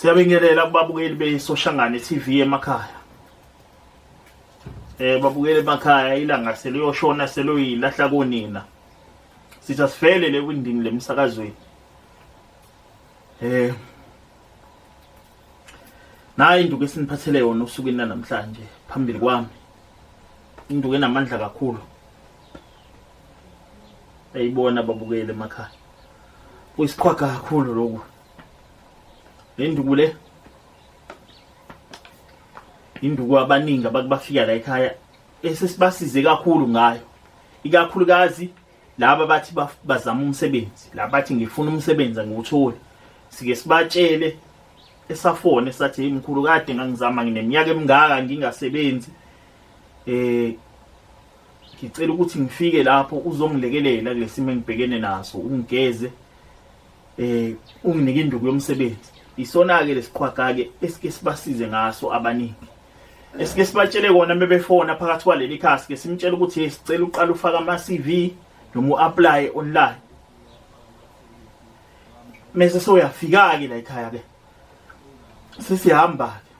Siyabingelela kubabukeli beSoshangane TV emakhaya. Babukeli emakhaya ilanga seliyoshona seloyilahla konina. Sithi asifele le windini lemsakazweni. Nayi induku esiniphathele yona osukwini namhlanje phambili kwami. Induku enamandla kakhulu. Ayibona babukeli emakhaya. Kuyisiqhwaga kakhulu lokhu. Le nduku le induku abaningi abakubafika la ekhaya esesibasize kakhulu ngayo. Ikakhulukazi laba bathi bazama umsebenzi, laba bathi ngifuna umsebenzi angiwutholi. Sike sibatshele esafone sathi hey mkhulu kade ngangizama ngineminyaka emingaka ngingasebenzi. Ngicela ukuthi ngifike lapho uzongilekelela kulesimo engibhekene naso, ungigeze unginike induku yomsebenzi. Isona ke lesiqhwaga ke esike sibasize ngaso abaningi. Esike sibatshele kona bebefona phakathi kwaleli khasi ke simtshela ukuthi hey sicela uqale ufake ama CV noma uapply online. Mase soyafika ke la ekhaya ke. Sesihamba ke.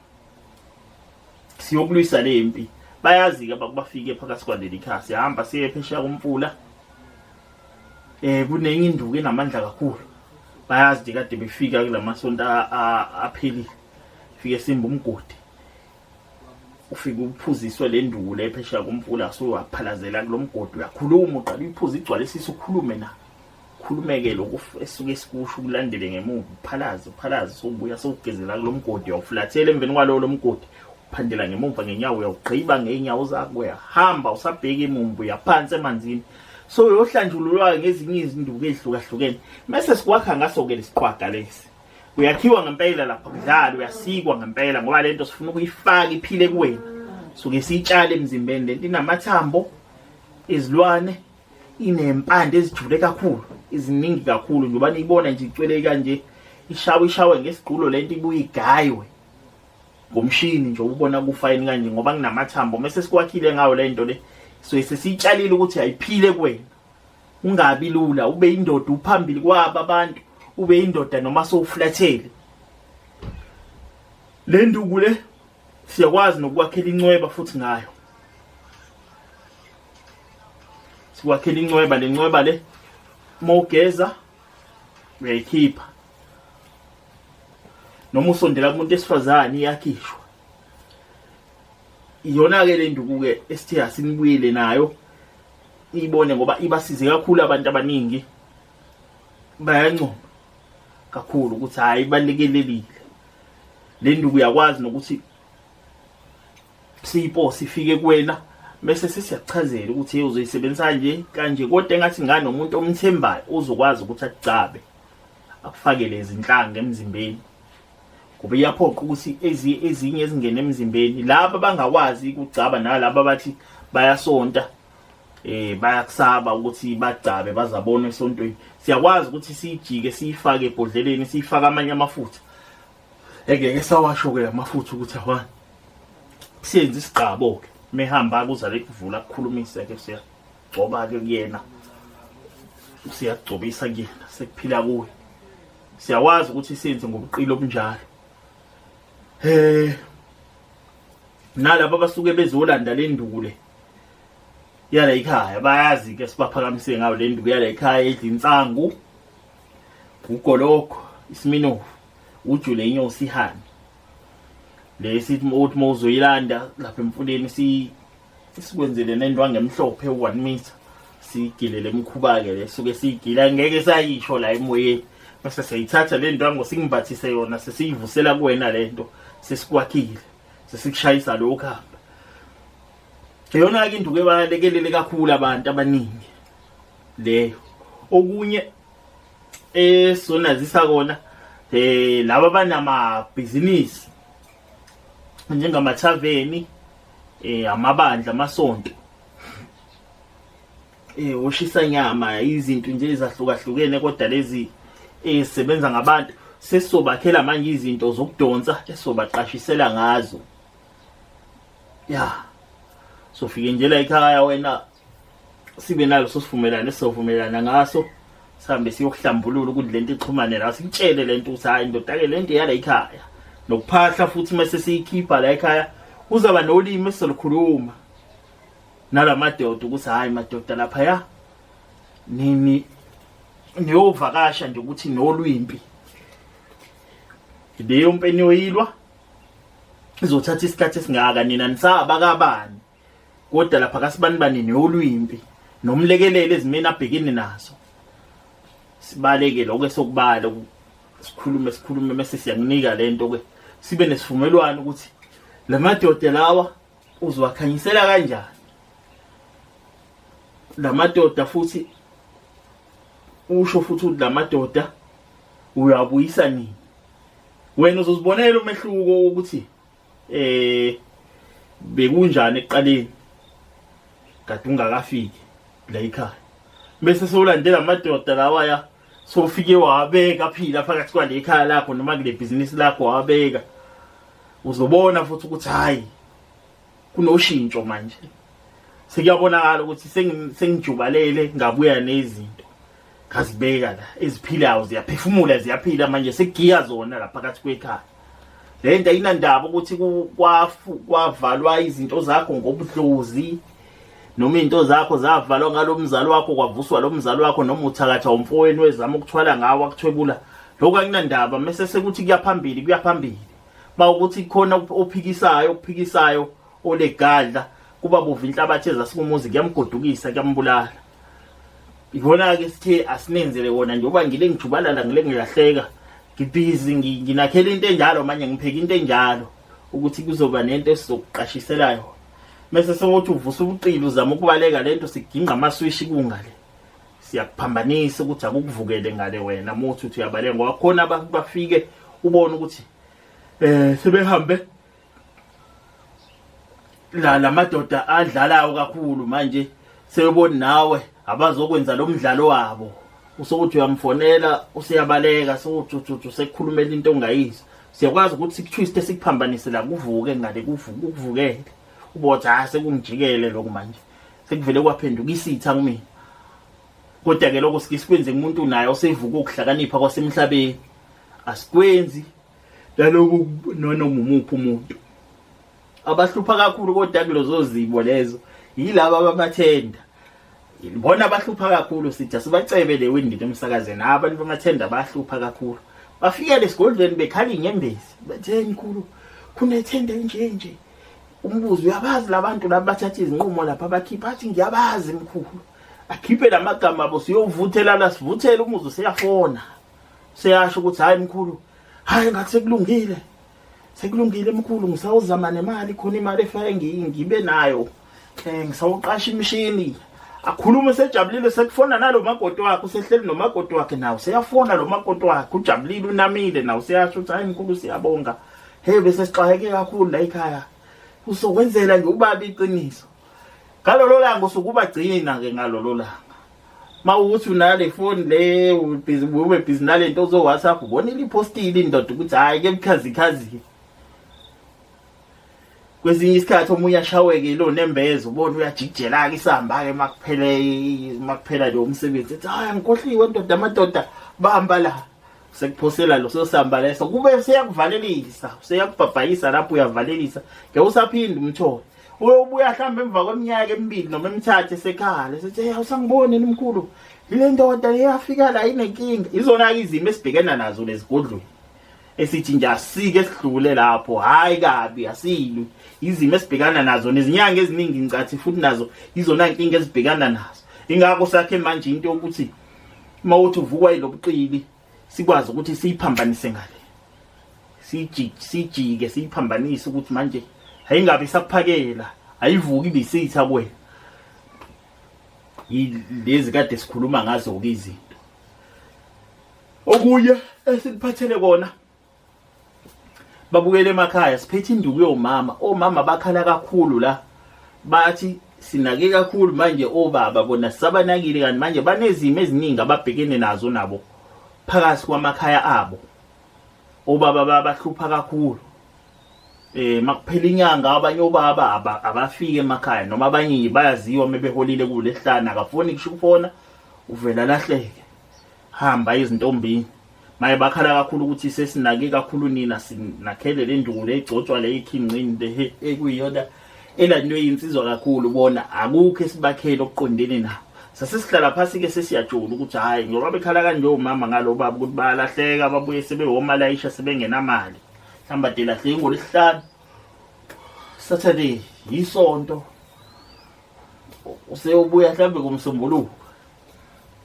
Siyokulwisa lempi. Bayazi ke abakubafike phakathi kwaleli khasi. Sihamba siye phesheya komfula. Kunenye induku enamandla kakhulu. Bayazi nje kade befika kulamasonto aphelile. Fike simba umgodi. Ufike uphuziswe le nduku le phesheya komfula so waphalazela kulomgodi uyakhuluma uqala uyiphuza igcwale isisu ukhulume na. Khulumeke lokhu esuke sikusho ukulandele ngemuva uphalaze uphalaze sobuya sokugezela kulomgodi uyawuflathela emveni kwalowo lomgodi uphandela ngemuva ngenyawo uyawugqiba ngeenyawo zakho uyahamba usabheka emumbu uyaphansi emanzini. So uyohlanjululwa ngezinye izinduku ezihlukahlukene mase sikwakha ngaso ke lesiqhwaga lesi. Uyakhiwa ngempela lapha kudlala uyasikwa ngempela ngoba lento sifuna ukuyifaka iphile kuwena. Suke siyitshale emzimbeni lento inamathambo izilwane inempande ezijule kakhulu iziningi kakhulu njengoba niyibona nje icwele kanje ishawe ishawe ngesigqulo lento ibuye igaywe ngomshini nje ubona kufayini kanje ngoba kunamathambo mase sikwakhile ngayo lento le so sesiyitshalile ukuthi ayiphile kuwena ungabi lula ube indoda uphambili kwaba abantu ube indoda noma sowuflathele le nduku le siyakwazi nokwakhela incweba futhi ngayo sikwakhela incweba le ncweba le mawugeza uyayikhipha noma usondela kumuntu esifazane iyakhishwa iyona ke le nduku ke esithe asinibuyele nayo ibone ngoba ibasize kakhulu abantu abaningi bayancoma kakhulu ukuthi hayi balekelelile le nduku uyakwazi nokuthi siyipose ifike kuwena bese sesiyakuchazela ukuthi hey uzoyisebenzisa nje kanje kodwa engathi nganomuntu omthembayo uzokwazi ukuthi akucabe akufakele izinhlanga emzimbeni ngoba iyaphoqa ukuthi ezinye ezingene emzimbeni laba bangakwazi ukugcaba nalaba bathi bayasonta bayakusaba ukuthi bagcabe bazabona esontweni siyakwazi ukuthi siyijike siyifake ebhodleleni siyifake amanye amafutha engeke sawasho ke amafutha ukuthi awani siyenza isigqabo ke mehamba kuza lekuvula kukhulumise ke siyagcoba ke kuyena siyagcobisa kuyena sekuphila kuye siyakwazi ukuthi senze ngobuqili obunjalo nalabo abasuke bezolanda le nduku le yala ekhaya bayazi ke sibaphakamise ngayo le nduku yala ekhaya edla insangu ugoloko isiminofu ujule inyosi ihani lesi uthi mawuzoyilanda lapha emfuleni sikwenzele nendwangu emhlophe 1 meter sigilele emkhuba ke lesuke siyigila ngeke sayisho la emoyeni bese siyithatha le ndwangu singimbathise yona sesiyivusela kuwena lento sesikwakhile sesikushayisa lokho hamba iyona ke induku ebalekelele kakhulu abantu abaningi leyo okunye esonazisa kona laba banamabhizinisi njengamathaveni amabandla amasonto oshisa nyama izinto nje ezahlukahlukene kodwa lezi ezisebenza ngabantu sesizobakhela manje izinto zokudonsa esobaqashisela ngazo ya sofike nje la ekhaya wena sibe nalo sosivumelane esizovumelana ngaso sihambe siyokuhlambulula ukuthi lento ixhumane la sikutshele lento ukuthi hayi ndoda ke lento yala ekhaya Nokuphahla futhi mase siyikhipha la ekhaya kuzaba nolimi esizokhuluma nalamadoda ukuthi hayi madoda lapha ya nini niyovakasha nje ukuthi nolwimpi leyo mpi eniyoyilwa izothatha isikhathi esingaka nina nisaba kabani kodwa lapha kasibanibani niyolwimpi nomlekelele ezimeni abhekene nazo sibaleke lokho esokubala sikhulume sikhulume mase siyakunika lento ke sibe nesivumelwano ukuthi lamadoda lawa uzowakhanyisela kanjani lamadoda futhi usho futhi ukuthi lamadoda uyabuyisa nini wena uzozibonela umehluko ukuthi eh bekunjani ekuqaleni kade ungakafiki la ekhaya bese sewulandela amadoda lawa ya sofike wabeka phila phakathi kwale ekhaya lakho noma kule bhizinisi lakho wabeka uzobona futhi ukuthi hayi kunoshintsho manje sekuyabonakala ukuthi sengijubalele ngabuya nezinto ngazibeka la eziphilayo ziyaphefumula ziyaphila manje sekugiya zona la phakathi kwekhaya le nto ayinandaba ukuthi kwavalwa izinto zakho ngobudlozi noma izinto zakho zavalwa ngalo mzali wakho kwavuswa lo mzali wakho noma uthakatha umfowenu wezama ukuthwala ngawo akuthwebula lokho akunandaba mese sekuthi kuyaphambili kuyaphambili mawukuthi khona ophikisayo okuphikisayo olegadla kuba bovu inhlabathi ezasikomuzi kuyamgodukisa kuyambulala ikona-ke sithe asinenzele wona njengoba ngile ngijubalala ngile ngilahleka ngibhizi nginakhela into enjalo manje ngipheka into enjalo ukuthi kuzoba nento esizokuqashisela yona mese sewuthi uvusa ubuqili uzama ukubaleka lento sigingqa amaswishi kungale siyakuphambanisa ukuthi akukuvukele ngale wena muthi uthi uyabaleka ngoba khona bafike ubone ukuthi eh sebehambe la lamadoda adlalayo kakhulu manje sebebona nawe abazokwenza lo mdlalo wabo usokuthi uyamfonela useyabaleka sewujujuju sekukhulumela into ongayizwa siyakwazi ukuthi sikuthwiste sikuphambanise la kuvuke ngale kuvuke ukuvukele ubothi ha sekungijikele lokhu manje sekuvele kwaphenduka isitha kumina kodwa ke lokho sike sikwenze kumuntu naye osevuka ukuhlakanipha kwasemhlabeni asikwenzi naloku noma umuphi umuntu abahlupha kakhulu kodwa kulezo zibo lezo yilaba abamathenda bona abahlupha kakhulu sithi asibacebe le windini emsakazweni abantu bamathenda bahlupha kakhulu bafikele esigodlweni bekhala inyembezi bathe mkhulu kunethenda nje nje umbuzo uyabazi labantu laba bathatha izinqumo lapha bakhipha athi ngiyabazi mkhulu akhiphe lamagama abo siyovuthela la sivuthele umuzi useyafona seyasho ukuthi hayi mkhulu hayi ngathi sekulungile sekulungile mkhulu ngisawuzama nemali khona imali efake ngibe nayo eh ngisawuqasha imishini akhulume sejabulile sekufona nalo makoti wakhe usehleli nomakoti wakhe nawo seyafona lo makoti wakhe ujabulile unamile nawo seyasho ukuthi hayi mkhulu siyabonga hey bese sixakeke kakhulu la ekhaya usokwenzela nje ubaba iqiniso ngalolo langa usukubagcina ke ngalolo langa mawukuthi unale phone le ubhizi ube busy nalento zo WhatsApp ubona ilipostile indoda ukuthi hayi ke bukhazikhazi kwesinye isikhathi omunye ashaweke lo nembeza ubona uyajikijela-ke isihamba-ke makuphele makuphela lo msebenzi ethi hayi angikhohliwe ndoda amadoda bamba la sekuphosela lo sosamba leso kube seyakuvalelisa seyakubhabhayisa lapho uyavalelisa ngeke usaphinde umthole uyobuya mhlawumbe emva kweminyaka emibili noma emithathu esekhala sethi hey awusangiboni nimkhulu ile ndoda leyafika la inenkinga izona-ke izimo esibhekena nazo lezigodlweni esithi nje asike sidlule lapho hayi kabi asilwi izimo esibhekana nazo nezinyanga eziningi ngicathi futhi nazo izona nkinga ezibhekana nazo ingakho sakhe manje into yokuthi uma uthi uvukwa yilobuqili sikwazi ukuthi siyiphambanise ngale sijike sijike siyiphambanise ukuthi manje ayingabe isakuphakela ayivuki ibisitha kuwena lezi kade sikhuluma ngazo ke izinto okunye esikuphathele kona babukele emakhaya siphethe induku yomama omama bakhala kakhulu la bathi sinake kakhulu manje obaba bona sisabanakile kanti manje banezimo eziningi ababhekene nazo nabo phakathi kwamakhaya abo obaba babahlupha kakhulu eh makuphela inyanga abanye obaba abafike emakhaya noma abanye bayaziwa mebeholile kulesihlanu akafuni kusho ukufona uvela lahleke hamba izintombini Maye bakhala kakhulu ukuthi sesinake kakhulu nina sinakhele le nduku le igcotshwa le ikhingcini le ekuyiyona elandwe insizwa kakhulu bona akukho esibakhele okuqondene nabo. Sasesihlala phasi ke sesiyajula ukuthi hayi ngoba bekhala kanje omama ngalo baba ukuthi bayalahleka babuye sebewomalayisha sebengenamali. Mhlawumbe ade lahleke ngolwesihlanu. Saturday yisonto useyobuya mhlawumbe kumsombuluko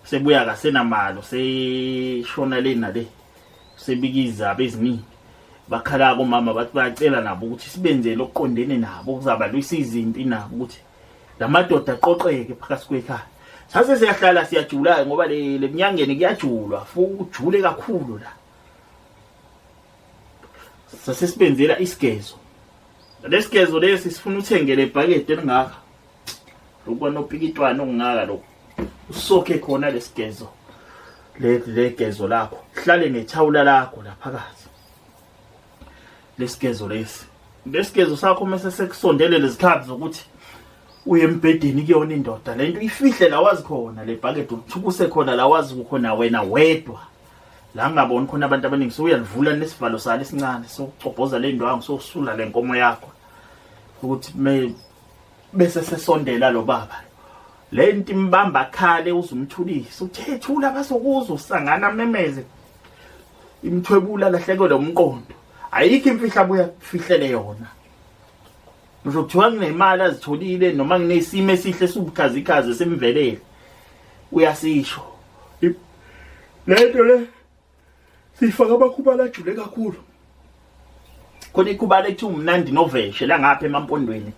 sebuya kasenamali useshona le nale sebika izaba eziningi bakhala komama bathi bayacela nabo ukuthi sibenzele okuqondene nabo kuzabalwisa izimpi nabo ukuthi lamadoda aqoqeke phakathi kwekhaya. Sase siyahlala siyajula ngoba le leminyangeni kuyajulwa futhi ujule kakhulu la. Sase sibenzela isigezo. Lesigezo lesi sifuna uthengele ibhakede elingaka lokhu nopikitwana okungaka lokhu usokhe khona lesigezo le legezo lakho hlale nethawula lakho laphakathi lesigezo lesi lesigezo sakho mase sekusondele lezikhathi zokuthi uye embhedeni kuyona indoda lento ifihle la wazi khona le bhakede uthukuse khona la wazi khona wena wedwa la ngingaboni khona abantu abaningi sewuyalivula nesivalo salo esincane sewucobhoza le ndwangu sewusula le nkomo yakho ukuthi bese sesondela lo baba le nto imbamba khale uzumthulisa uthe thula basokuzwa usangana memeze imthwebula lahlekelwe umqondo ayikho imfihlo abuya fihlele yona ngisho kuthiwa kunemali azitholile noma kunesimo esihle sibukhazikhazi simvelele uyasisho lento le sifaka amakhubala ajule kakhulu khona ikhubala ekuthiwa umnandi noveshe la ngapha emampondweni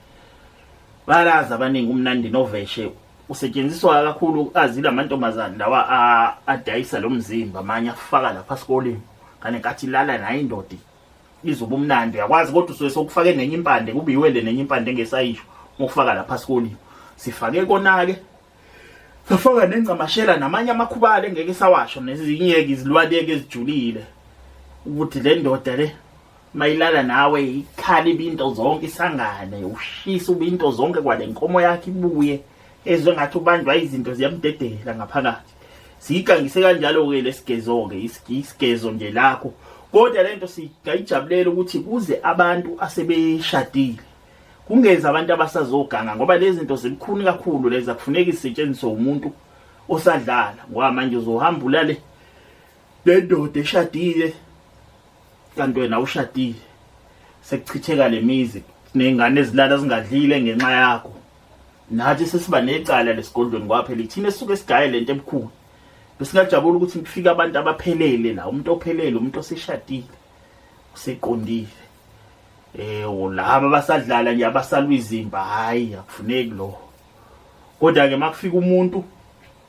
balazi abaningi umnandi noveshe usetshenziswa kakhulu azi lamantombazane lawa adayisa lo mzimba amanye afaka lapha esikoleni kanti nkathi lala naye indoda izoba umnandi uyakwazi kodwa usuke sokufake nenye impande kube iwele nenye impande engesayisho ukufaka lapha sikoleni sifake kona-ke safaka nengcamashela namanye amakhubalo engeke sawasho nezinye-ke izilwane-ke ezijulile ukuthi le ndoda le mayilala nawe ikhala ibinto zonke isangane ushisa ubinto zonke kwale nkomo yakhe ibuye ezwe ngathi ubanjwa izinto ziyamdedela ngaphakathi siyigangise kanjalo-ke lesigezo-ke isigezo nje lakho kodwa lento singayijabulela ukuthi kuze abantu asebeshadile kungezi abantu abasazoganga ngoba lezi zinto zibukhuni kakhulu lezi akufuneki zisetshenziswe umuntu osadlala ngoba manje uzohamba ulale le ndoda eshadile kanti wena ushadile sekuchitheka lemizi ney'ngane ezilala zingadlile ngenxa yakho nathi sesiba necala lesigodlweni kwaphela ithina esuke sigaye lento ebukhulu besingajabula ukuthi kufike abantu abaphelele la umuntu ophelele umuntu oseshadile useqondile eh laba abasadlala nje abasalwa izimba hayi akufuneki lo kodwa ke makufika umuntu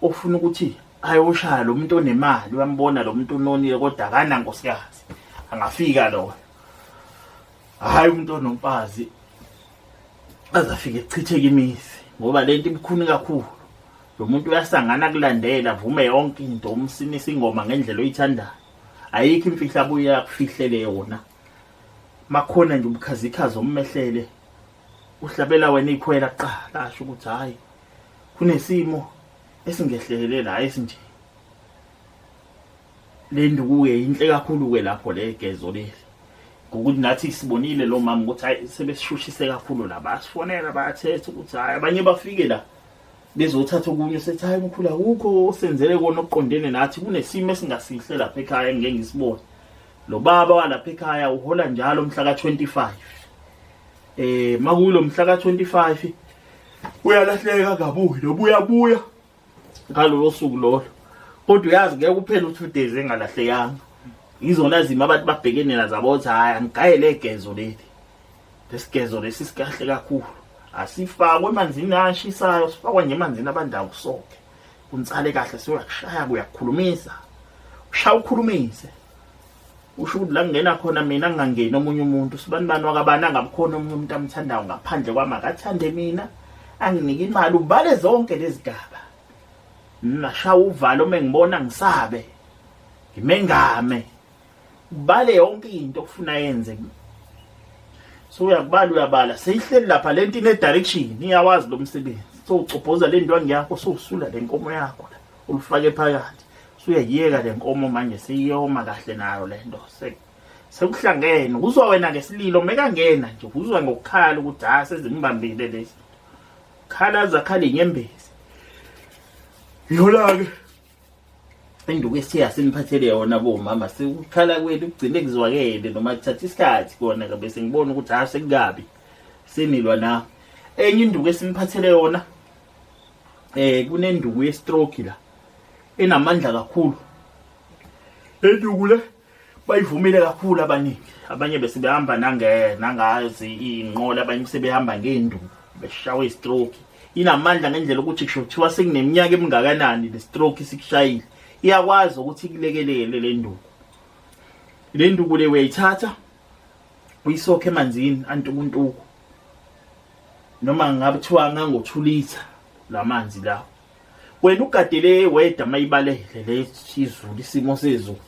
ofuna ukuthi ayoshaya lo muntu onemali uyambona lo muntu unonile kodwa akanankosikazi angafika lo hayi umuntu onomfazi azafike echitheke imizi ngoba lento ibukhuni kakhulu lo muntu uyasangana kulandela avume yonke into umsinisa ingoma ngendlela oyithandayo ayikho imfihlo abuye akufihlele yona makhona nje ubukhazikhazi ommehlele uhlabela wena ikhwela kuqala asho ukuthi hayi kunesimo esingehlele la esinje le nduku-ke yinhle kakhulu-ke lapho le gezo leli ngokuthi nathi sibonile lo mama ukuthi hayi sebesishushise kakhulu la basifonela bayathetha ukuthi hayi abanye bafike la bezothatha okunye sethi hayi mkhulu akukho osenzele kona okuqondene nathi kunesimo esingasihle lapha ekhaya engeke ngisibone lo baba walapha ekhaya uhola njalo mhla ka-25 eh makulo mhla ka-25 uyalahleka kabuyi nobuya buya ngalolo suku lolo kodwa uyazi ngeke kuphele u-two days engalahlekanga yizona zimo abantu babhekene nazo abothi hhayi angigayele egezo leli lesigezo lesi sikahle kakhulu asifakwe emanzini ashisayo sifakwa nje emanzini abandawo kusoke kunsale kahle sewuyakushaya kuyakukhulumisa ushaya ukhulumise usho ukuthi la kungena khona mina ngingangeni omunye umuntu sibani bani wakabani angabukhona omunye umuntu amthandayo ngaphandle kwami akathande mina anginike imali ubale zonke lezi gaba ngashawa uvalo uma ngibona ngisabe ngimengame ubale yonke into okufuna yenze so uyakubala uyabala seyihleli lapha lento ine direction iyawazi lo msebenzi so ucobhoza le ndwangu yakho so usula le nkomo yakho la ulufake phakathi Suyayiyeka le nkomo manje seyiyoma kahle nayo le nto. Sekuhlangene uzwa wena ngesililo mekangena nje uzwa ngokukhala ukuthi ha sezimbambile lezi. Khala zakhala inyembezi. Yola ke induku esithe asiniphathele yona bomama sikukhala kwethu kugcine kuzwakele noma kuthatha isikhathi kona ke bese ngibona ukuthi ha sekukabi senilwa na enye induku esiniphathele yona kunenduku ye-stroke la enamandla kakhulu enduku le bayivumile kakhulu abaningi abanye bese behamba nange nangazi inqola abanye sebehamba ngenduku beshawa istroke inamandla ngendlela ukuthi kusho kuthiwa sekuneminyaka emingakanani le stroke isikushayile iyakwazi ukuthi ikulekelele le nduku le nduku le uyayithatha uyisokhe emanzini antukuntuku noma ngabe kuthiwa ngangothulitha lamanzi lawo wena ugadele weda mayibalele le izulu isimo sezulu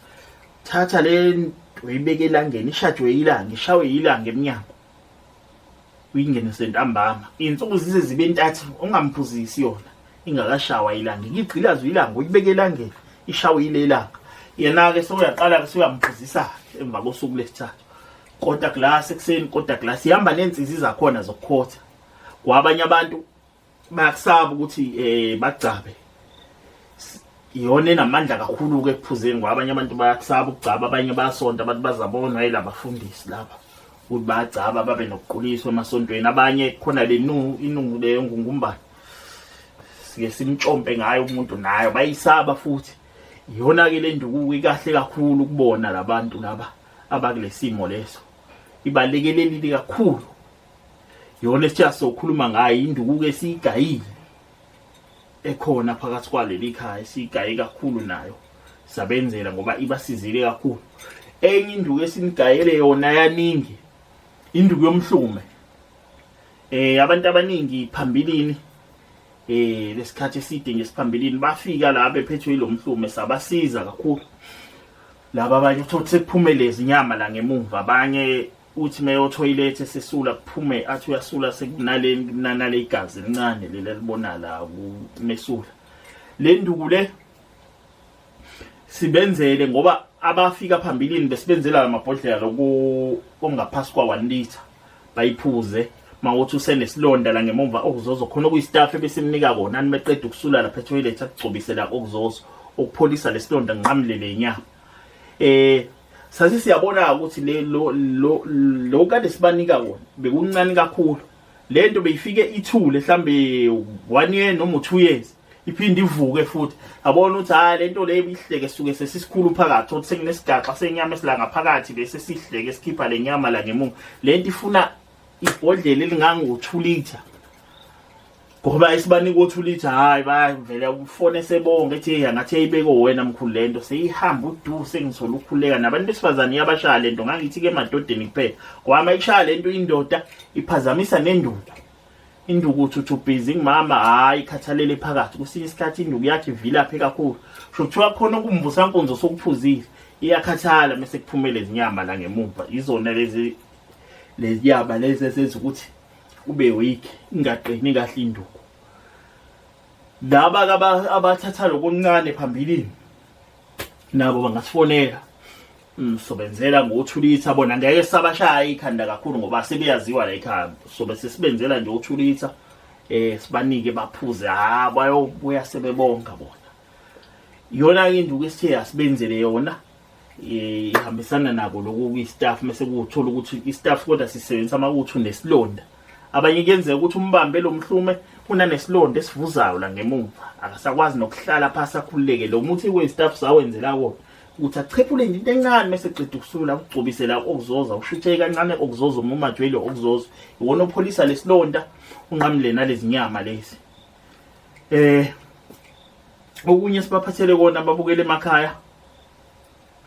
thatha le nto uyibeke elangeni ishajwe ilanga ishawe ilanga emnyango uyingenise ntambama iy'nsuku zize zibe ntathu ungamphuzisi yona ingakashawa ilanga ikigqilazwe ilanga uyibeke elangeni ishawe ile ilanga yena-ke sewuyaqala-ke sewuyamphuzisa-ke emva kosuku lesithathu kota glass ekuseni kota glass ihamba ney'nsizi zakhona zokukhotha kwabanye abantu bayakusaba ukuthi eh bagcabe iyona enamandla kakhulu ke ekuphuzeni ngoba abanye abantu bayakusaba ukugcaba abanye bayasonta abantu bazabonwa yilabafundisi laba ukuthi bayagcaba babe nokuquliswa emasontweni abanye khona le nu inungu leyo ngungumbane sike simtshompe ngayo umuntu nayo bayisaba futhi iyona ke le nduku ikahle kakhulu kubona labantu laba abakulesimo leso ibalekelelile kakhulu yona esithiya sokhuluma ngayo induku-ke esiyigayile ekhona phakathi kwaleli khaya esiyigaye kakhulu nayo sabenzela ngoba ibasizile kakhulu enye induku esinigayele yona yaningi induku yomhlume eh abantu abaningi phambilini eh lesikhathi eside nje siphambilini bafika la bephethwe ilomhlume sabasiza kakhulu laba abanye uthola sekuphume lezi nyama la ngemumva abanye uthi meyo toilet esesula kuphume athi uyasula sekunale nale igazi elincane leli elibona la kumesula le nduku le sibenzele ngoba abafika phambilini besibenzela lamabhodlela loku ongaphasi kwa 1 liter bayiphuze mawuthi usenesilonda la ngemumva okuzozo khona okuyistaff ebesimnika kona animeqeda ukusula lapha etoilet akugcobise la okuzozo ukupholisa lesilonda nqamulele inyama eh sase siyabona ukuthi le lo lo lo kade sibanika wona bekuncane kakhulu lento beyifike ithule mhlambe 1 year noma 2 years iphinde ivuke futhi abona ukuthi hayi lento le ibihleke suke sesisikhulu phakathi uthi sekunesigaxa senyama esila ngaphakathi bese sihleke sikhipha lenyama la ngemuva lento ifuna ibhodlela elingango 2 liter ngoba isibanika o-2 litre hhayi bayavele ufone sebonga ethi hey angathi yayibeke wena mkhulu le nto seyihamba udu sengithola ukukhuleka nabantu besifazane iyabashaya le nto ngangithi-ke emadodeni kuphela ngoba uma ikushaya le nto indoda iphazamisa nenduku induku uthi uthi ubhizi ngimama hhayi ikhathalele phakathi kwesinye isikhathi induku yakhe ivilaphe kakhulu sho kuthiwa khona okumvusankunzi osokuphuzile iyakhathala mese kuphumele izinyama la ngemumva izona lezi leziyaba lezi esenza ukuthi ube weak ingaqini kahle induku laba abathatha lokuncane phambilini nabo bangasifonela sobenzela ngothulitha bona ngeke sabashaya ikhanda kakhulu ngoba sebeyaziwa la ekhaya sobe sesibenzela nje uthulitha eh sibanike baphuze ha bayobuya sebebonga bona iyona induku esithe asibenzele yona ihambisana nako lokhu kwi-staff mese kuthola ukuthi i-staff kodwa sisebenzisa amawuthu nesilonda abanye kuyenzeka ukuthi umbambe lo mhlume unanesilonda esivuzayo la ngemuva akasakwazi nokuhlala phasi akhululeke lo muthi we-staff sawenzela wona ukuthi achephule nje into encane mese qeda ukusula ukugcobise la okuzoza ushuthe kancane okuzoza uma umajwele okuzoza iwona opholisa lesilonda unqamule nalezinyama lezi eh okunye sibaphathele kona ababukele emakhaya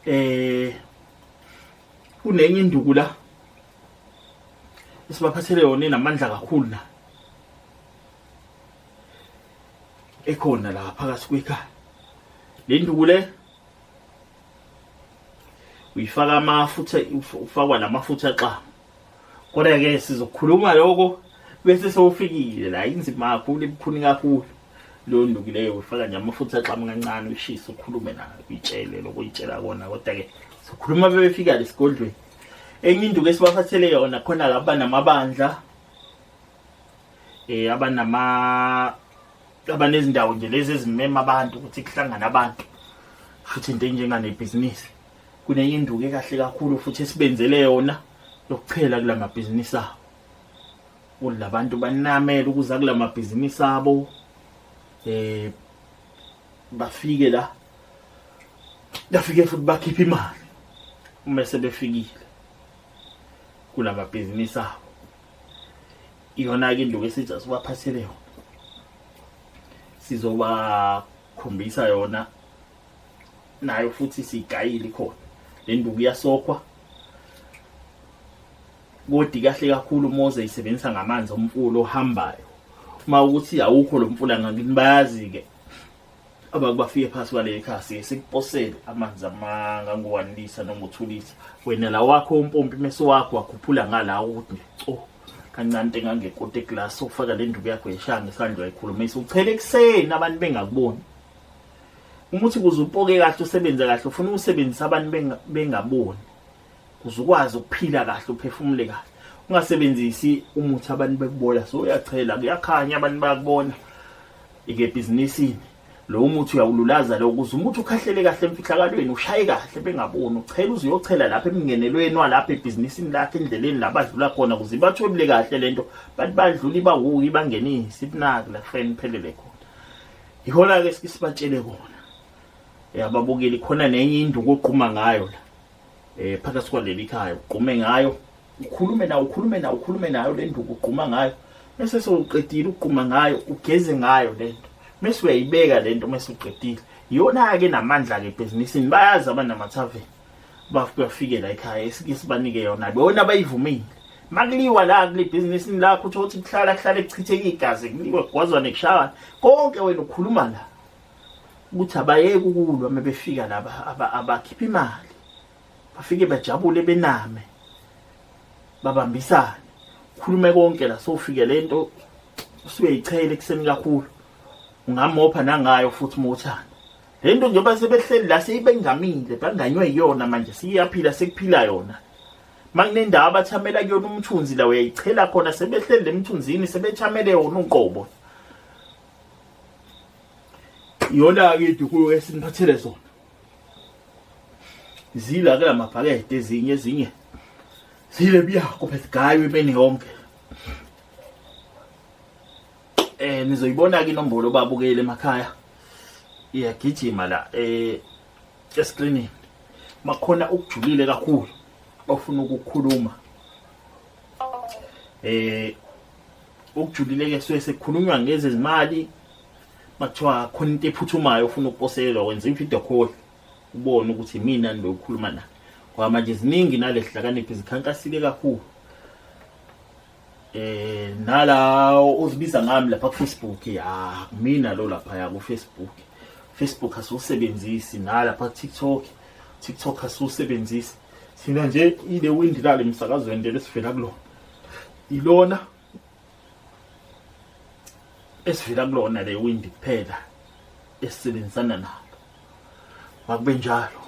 eh kunenye induku la esibaphathele yona enamandla kakhulu la ekhona la phakathi kwekhaya le nduku le uyifaka amafutha ufakwa namafutha xa kodwa ke sizokhuluma lokho bese sewufikile la inzima kakhulu ibukhuni kakhulu. Leyo nduku leyo ufaka nje amafutha axamu kancane uyishise ukhulume nayo uyitshele lokho uyitshela kona kodwa-ke sikhuluma bebefika lesigodlweni. Enye induku esibaphathele yona khona la abanamabandla abanama abanezindawo nje lezi ezimema abantu ukuthi kuhlangane abantu futhi into enjenganebhizinisi kunenye induku ekahle kakhulu futhi esibenzele yona yokuchela kula mabhizinisi abo kulabantu banamele ukuza kula mabhizinisi abo bafike la bafike futhi bakhipha imali uma sebefikile kula mabhizinisi abo. Iyona-ke induku esithi asibaphathele yona, sizobakhombisa yona nayo futhi siyigayile khona le nduku iyasokhwa kodwa kahle kakhulu uma uzoyisebenzisa ngamanzi omfula ohambayo. Uma ukuthi awukho lo mfula ngakini bayazi-ke abakubafike phasi kwaleli khasi sikuposele amanzi amangango-one liter noma u-two liter wena la wakho umpompi mese wakho wakhuphula ngala ukuthi nje co kancane into engangekota eglasi ukufaka le nduku yakho yeshaya ngesandla uyayikhulumisa uchele ekuseni abantu bengakuboni. Uma uthi kuze upoke kahle usebenze kahle ufuna ukusebenzisa abantu bengaboni kuze ukwazi ukuphila kahle uphefumule kahle. Ungasebenzisi umuthi abantu bekubona so uyachela kuyakhanya abantu bayakubona ikebhizinisini lo muthi uyawululaza lo ukuze umuthi ukhahlele kahle emfihlakalweni ushaye kahle bengaboni uchela uze uyochela lapha emngenelweni walapha ebhizinisini lakhe endleleni la badlula khona ukuze ibathwebule kahle lento bathi badlula ibawuki ibangenise ibunaki la kufanele iphelele khona. Ihona-ke esike sibatshele kona ababukeli khona nenye induku oqhuma ngayo la phakathi kwaleli khaya ugqume ngayo ukhulume nayo ukhulume nayo ukhulume nayo le nduku ugquma ngayo bese sewuqedile ukugquma ngayo ugeze ngayo le nto mese uyayibeka le nto mese uqedile. Iyona-ke namandla-ke ebhizinisini bayazi abanamathaveni bafike la ekhaya esike sibanike yona bona bayivumile. Makuliwa la kule bhizinisini lakho uthole ukuthi kuhlala kuhlale kuchitheka igazi kuliwe kugwazwane kushaywane konke wena ukhuluma la ukuthi abayeke ukulwa uma befika laba abakhipha imali bafike bajabule bename babambisane khulume konke la sowufike lento usuyayichela ekuseni kakhulu ungamopha nangayo futhi uma uthanda le nto njengoba sebehleli la seyibengamile banganywe yiyona manje siyaphila sekuphila yona makunendawo abathamela kuyona umthunzi la uyayichela khona sebehleli lemthunzini sebethamele yona uqobo. Iyona-ke idukulo esiniphathele zona zila kula mabhakede ezinye ezinye zile buyakho phezigaywe imini yonke. Nizoyibona ke inombolo babukele emakhaya iyagijima la escreenini makhona ukujulile kakhulu ofuna ukukhuluma ukujulile ke suke sekukhulunywa ngezezimali makuthiwa khona into ephuthumayo ofuna ukuposelelwa wenza i-video call ubone ukuthi imina lo okhuluma naye ngoba manje ziningi nalehlakaniphi zikhankasile kakhulu nala uzibiza ngami lapha ku Facebook ya mina lo lapha ya ku Facebook Facebook asiwusebenzisi nalapha TikTok TikTok asiwusebenzisi thina nje ile windi lale emsakazweni nje lesivela kulona ilona esivela kulona le windi kuphela esisebenzisana nalo makube njalo.